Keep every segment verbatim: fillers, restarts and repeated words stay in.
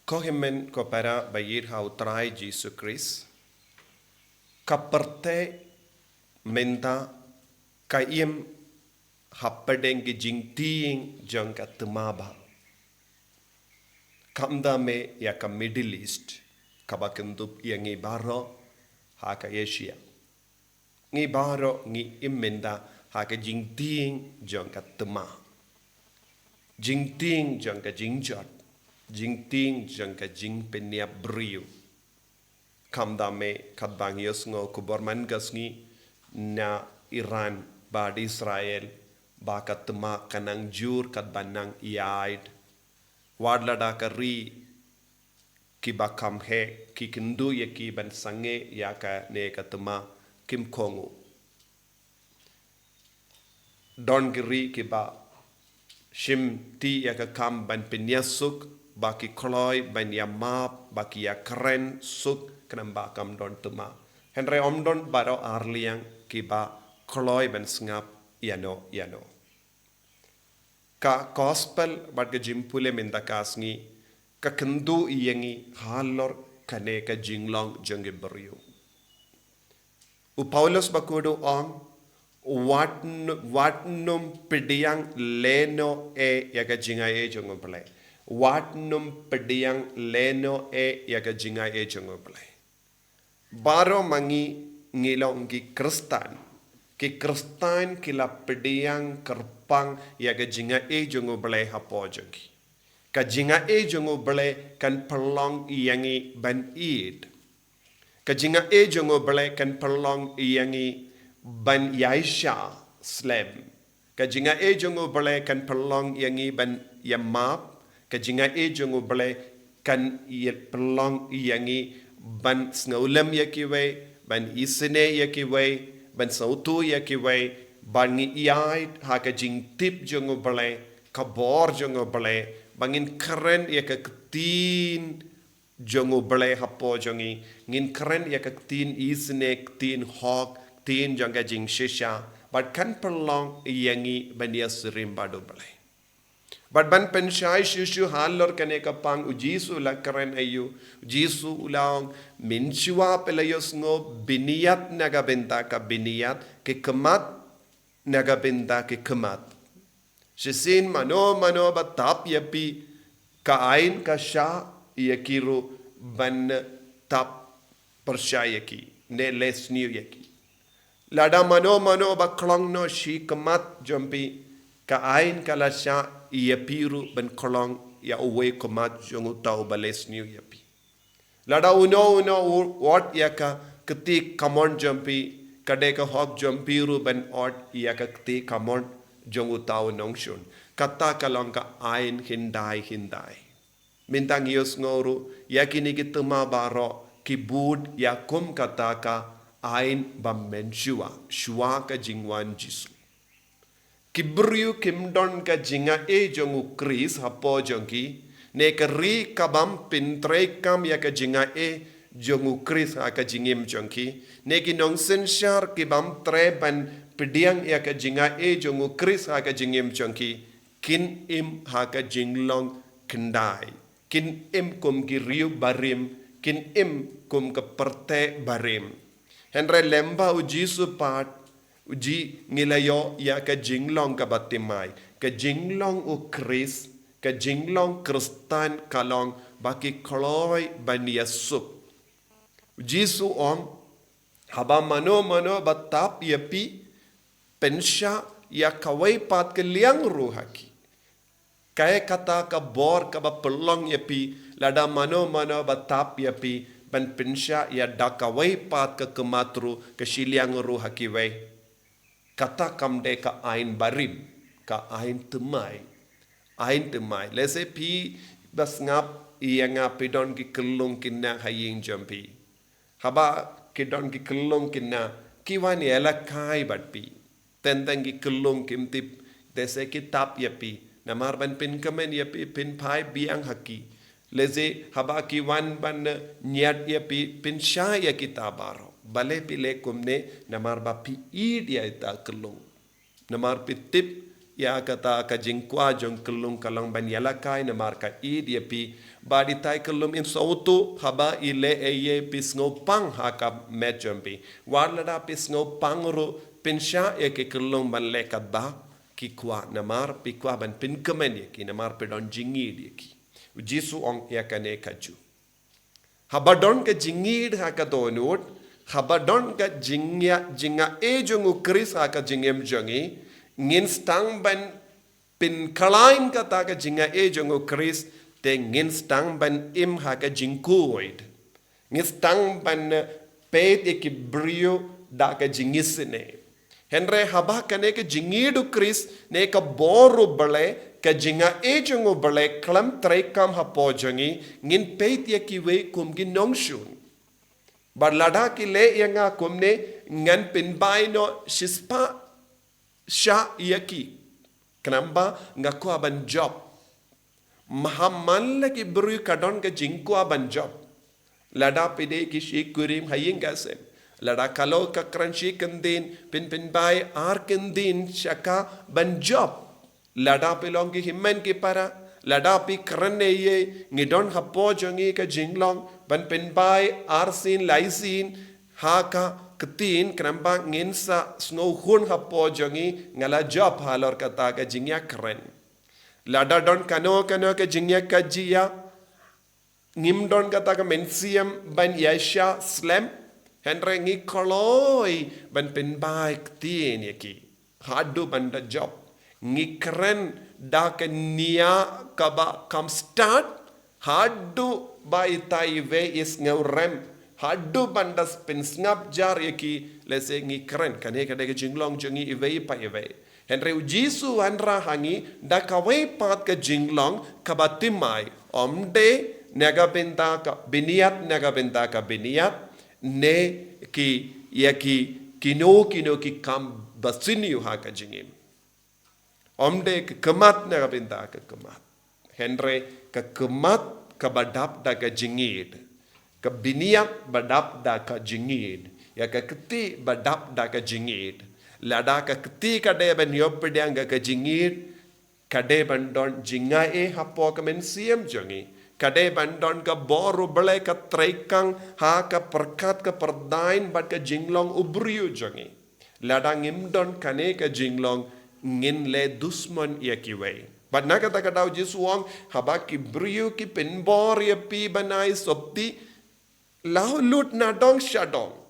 Ko hynmen ko para ba ïeit ha u Trai Jisu Khrist, ka pyrthei mynta ka im hapdeng ki jingtieng jong ka thma ba. Kam da me ïa ka Middle East, kaba kyndup ïa ngi baroh ha ka Asia. Ngi baroh ngi im mynta ha ka jingtieng jong ka thma. Jingtieng jong ka jingjot. Jingtieng jong ka jingpynïap briew. Kam da me katba ngi ïohsngew khubor man ka sngi na Iran bad Israel, ba ka thma ka nang jur katba nang ïaid. Wat lada ka ri kiba kham heh ki kynduh ïa ki ban sangeh ïa kane ka thma, kim kohnguh. Don ki ri kiba shim ti ïa ka kam ban pynïasuk, ba ki kloi ban ïamap, ba ki ïakren suk khnang ba kam don thma. Hynrei ym don baroh arliang kiba kloi ban sngap ïano ïano. Ka gospel bad ka jingpule mynta ka sngi ka kynduh ïa ngi halor kane ka jinglong jong ki briew. U Paulus ba khuid u ong, wat n-, wat nym pdiang lehnohei ïa ka jingai jong U Blei. Wat nym pdiang lehnohei ïa ka jingai jong U Blei. Baroh ma ngi ngi long ki Khristan. Ki Khristan ki la pdiang kyrpang ïa ka jingai jong U Blei hapoh jong ki. Ka jingai jong U Blei kan pynlong ïa ngi ban ïeit. Ka jingai jong U Blei kan pynlong ïa ngi ban ïaishah slem. Ka jingai jong U Blei kan pynlong ïa ngi ban ïamap. Ka jingai jong U Blei kan ïa pynlong ïa ngi ban sngewlem ïa kiwei, ban isynei ïa kiwei, ban sngewthuh ïa kiwei, ban ngi ïaid ha ka jingtip jong U Blei, ka bor jong U Blei, ba ngin kren ïa ka ktien jong U Blei hapoh jong ngi, ngin kren ïa ka ktien isynei, ktien hok, ktien jong ka jingshisha, bad kan pynlong ïa ngi ban ïasyriem bad U Blei. Bad ban pynshai shuh shuh halor kane ka pang, U Jisu u la kren aïu, U Jisu u la ong, mynshuwa phi la ïohsngew bniat na ka bynta ka bniat, ki khmat na ka bynta ki khmat. Shisien mano mano ba tap ïa phi, ka aiñ ka shah ïa ki ruh ban tap pyrshah ïa ki, ne leh sniew ïa ki. Lada mano mano ba khlong noh shi khmat jong phi, ka aiñ ka la shah ïa phi ruh ban khlong ïa uwei u khmat jong uta uba leh sniew ïa phi. Lada uno uno u ot ïa ka kti kamon jong phi, ka dei ka hok jong phi ruh ban ot ïa ka kti kamon jong uta u nongshun. Kata ka long ka aiñ hyndai hyndai. Mynta ngi ïohsngew ruh ïa kine ki thma baroh ki bud ïa kum kata ka aiñ ba mynshuwa, shuwa ka jingwan Jisu. Ki briew kim don ka jingai jong U Khrist hapoh jong ki, ne ka ri ka bym pyntreikam ïa ka jingai jong U Khrist ha ka jingim jong ki, ne ki nongsynshar ki bym trei ban pdiang ïa ka jingai jong U Khrist ha ka jingim jong ki, kin im ha ka jinglong khyndai. Kin im kum ki riew barim, kin im kum ka pyrthei barim. Hynrei lem bad U Jisu pat, u ji ngi la ïoh ïa ka jinglong kaba thymmai. Ka jinglong U Khrist, ka jinglong Khristan ka long ba ki kloi ban ïasuk. U Jisu u ong, haba mano mano ba tap ïa phi, pynshah ïa kawei pat ka liang ruh ha ki. Kaei kata ka bor kaba pynlong ïa phi, lada mano mano ba tap ïa phi, ban pynshah ïa da kawei pat ka khmat ruh, ka shiliang ruh ha kiwei. Kata kam dei ka aiñ barim, ka aiñ thymmai. Aiñ thymmai. Lehse phi ba sngap ïa nga, phi don ki khyllung khynnah ha ïing jong phi. Haba ki don ki khyllung khynnah, ki wan ïalehkai bad phi. Teng teng ki khyllung kim tip de se ki tap ïa phi. Namar ban pynkmen ïa phi, phin phai biang ha ki. Lehse haba ki wan ban ñiad ïa phi, pynshah ïa kita baroh. Balei phi leh kumne, namar ba phi ïeit ïa ita khyllung. Namar phi tip ïa kata ka jingkwah jong kyllum ka long ban ïalehkai namar ka ïeit ïa phi. Bad itai kyllum in sngewthuh haba i leh ei ei phi sngewpang ha ka met jong phi. Wat lada phi sngewpang ruh pynshah ïa ki kyllum ban leh katba ki kwah namar phi kwah ban pynkmen ïa ki namar phi don jingïeit ïa ki. U Jisu ong ïa kane ka ju. Haba don ka jingïeit ha ka dohnud, haba don ka jingïa, jingïaid jong u Khrist ha ka jingim jong ngi, ngin sdang ban pynkhlaiñ kata ka jingïaid jong u Khrist, te ngin sdang ban im ha ka jingkhuid. Ngin sdang ban, eh, peit ïa ki briew da ka jingisynei. Hynrei haba kane ka jingïeit u Khrist ne ka bor u Blei, ka jingïaid jong u Blei khlem treikam hapoh jong ngi, ngin peit ïa kiwei kum ki nongshun. Bad lada ki leh ïa nga kumne, ngan pynbai noh shispah shah ïa ki. Khnang ba nga kwah ban jop. Mahaman la ki briew ka don ka jingkwah ban jop. Lada phi dei ki shi kurim ha ïing ka sem. Lada ka long ka kren shi kyndin, phin pynbai ar kyndin sha ka ban jop. Lada phi long ki hynmen ki para, lada phi kren ei ei, ngi don hapoh jong ngi ka jinglong ban pynbai arsien laisien ha ka ktien, khnang ba ngin sa sngewhun hapoh jong ngi, nga la jop halor kata ka jingïakren. Lada don kano kano ka jingïakajia, ngim don kata ka mynsiem ban ïaishah slem, hynrei ngi kloi ban pynbai ktien ïa ki. Haduh ban da jop. Ngi kren da ka nia kaba kham stad, haduh ba itai iwei i sngewrem, haduh ban da pynsngap jar ïa ki, lehse ngi kren, kane ka dei ka jinglong jong ngi iwei pa iwei. Hynrei u Jisu wanrah ha ngi da kawei pat ka jinglong kaba thymmai, ym dei na ka bynta ka bniat, na ka bynta ka bniat, ne ki ïa ki kino kino ki kam ba sniew ha ka jingim. Ym dei ka khmat na ka bynta ka khmat. Hynrei ka khmat kaba dap da ka jingïeit. Ka bniat ba dap da ka jingïeit. Ïa ka kti ba dap da ka jingïeit. Lada ka kti ka dei ban ïoh pdiang ka, ka jingïeit, ka dei ban don jingïaid hapoh ka mynsiem jong ngi. Ka dei ban don ka bor u Blei ka treikam ha ka pyrkhat ka pyrdain bad ka jinglong u briew jong ngi. Lada ngim don kane ka jinglong ngin leh dusmon ïa kiwei. Bad na kata ka daw Jisu ong haba ki briew ki pynbor ïa phi ban ai sopti, law lut na dong sha dong.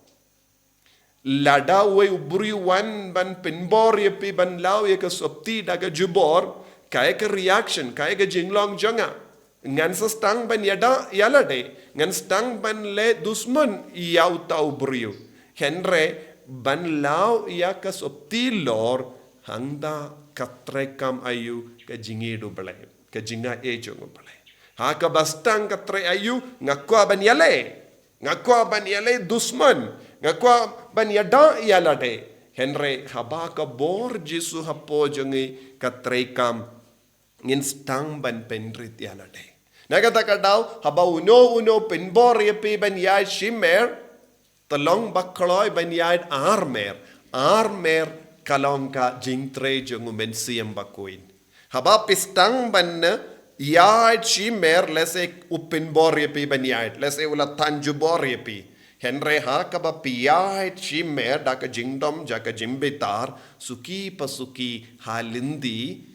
Lada uwei u briew wan ban pynbor ïa phi ban law ïa ka sopti da ka jubor, kaei ka reaction, kaei ka jinglong jong nga. Ngan sa sdang ban ïada ïa lade, ngan sdang ban leh dusmon ïa uta u briew. Hynrei ban law ïa ka sopti lor hangta ka treikam aïu, ka jingïeit u Blei, ka jingïaid jong u Blei. Ha kaba sdang ka trei aïu, nga kwah ban ïaleh. Nga kwah ban ïaleh dusmon. Nga kwah ban ïada ïa lade. Hynrei haba ka bor Jisu hapoh jong ngi ka treikam, ngin sdang ban pynrit ïa lade. Na kata ka daw, haba uno uno pynbor ïa phi ban ïaid shimer, te long ba kloi ban ïaid armer. Armer ka long ka jingtrei jong u Mynsiem Bakhuid. Haba phi sdang ban ïaid shimer, lehse u pynbor ïa phi ban ïaid, lehse u la than jubor ïa phi. Hynrei ha kaba phi ïaid shimer da ka jingdom, da ka jingbitar, suki pa suki ha lynti,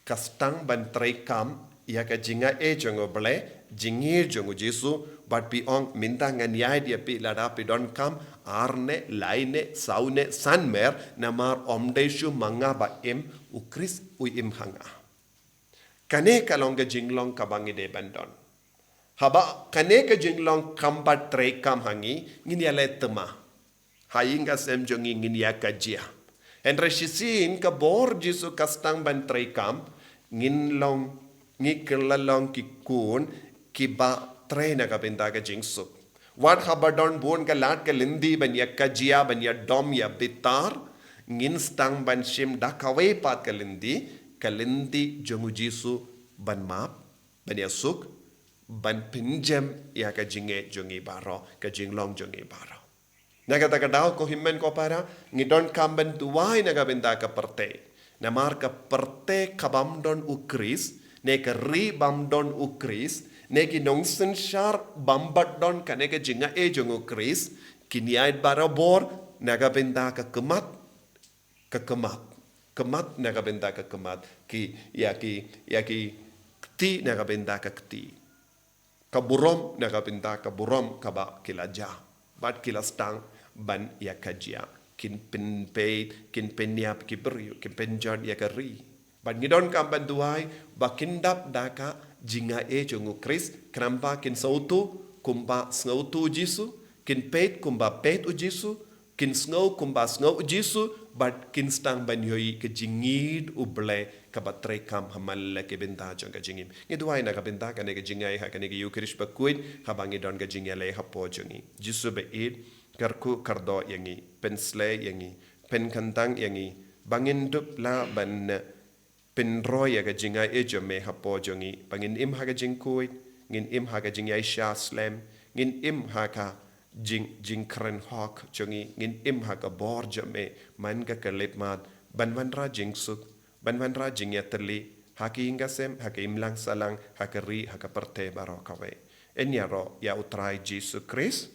ka sdang ban treikam ïa ka jingïaid jong u Blei, jingïeit jong u Jisu, bad phi ong mynta ngan ïaid ïa phi, lada phi donkam ar ne, lai ne, saw ne, san mer, namar ym dei shuh ma nga ba im, u Khrist u im ha nga. Kane ka long ka jinglong kaba ngi dei ban don. Haba kane ka jinglong kam pat treikam ha ngi, ngin ïaleh thma. Ha ïing ha sem jong ngi ngin ïakajia. Hynrei shisien ka bor Jisu ka sdang ban treikam, ngin long, ngi kylla long ki khun kiba trei na ka bynta ka jingsuk. Wat haba don bun ka lad ka lynti ban ïakajia, ban ïadom ïabitar, ngin sdang ban shim da kawei pat ka lynti, ka lynti jong u Jisu ban map, ban ïasuk, ban pynjem ïa ka jingïeit jong ngi baroh, ka jinglong jong ngi baroh. Na kata ka daw ko hynmen ko para, ngi donkam ban duwai na ka bynta ka pyrthei. Namar ka pyrthei ka bym don u Khrist, ne ka ri bym don u Khrist, ne ki nongsynshar bym pat don kane ka jingai jong u Khrist, kin ïaid barabor na ka bynta ka khmat, ka khmat, khmat na ka bynta ka khmat, ki, ïa ki, ïa ki kti na ka bynta ka kti. Ka burom na ka bynta ka burom kaba ki la jah. Bad ki la sdang ban ïa ka jia. Kin pynpeit, kin pynïap ki briew, kin pynjot ïa ka ri. Bad ngi donkam ban duwai, ba kin dap da ka jingai jong u Khrist, khnang ba kin sngewthuh kumba sngewthuh u Jisu, kin peit kumba peit u Jisu, kin sngew kumba sngew u Jisu, bad kin sdang ban ïohi ka jingïeit u Blei kaba treikam ha man la ki bynta jong ka jingim. Ngi duwai na ka bynta kane ka jingai ha kane ka Ïukharist bakhuid, haba ngi don ka jingïaleh hapoh jong ngi. Jisu ba ïeit, kyrkhu kyrdoh ïa ngi, pynsleh ïa ngi, pynkyntang ïa ngi, ba ngin dup lah ban pynroi ïa ka jingai jong me hapoh jong ngi, ba ngin im ha ka jingkhuid, ngin im ha ka jingïaishah slem, ngin im ha ka jing, jingkren hok jong ngi, ngin im ha ka bor jong me, man ka khyllipmat, ban wanrah jingsuk, ban wanrah jingïatylli, ha ka ïing ka sem, ha ka imlang sahlang, ha ka ri, ha ka pyrthei baroh kawei. Yn ïaroh ïa u Trai Jisu Khrist.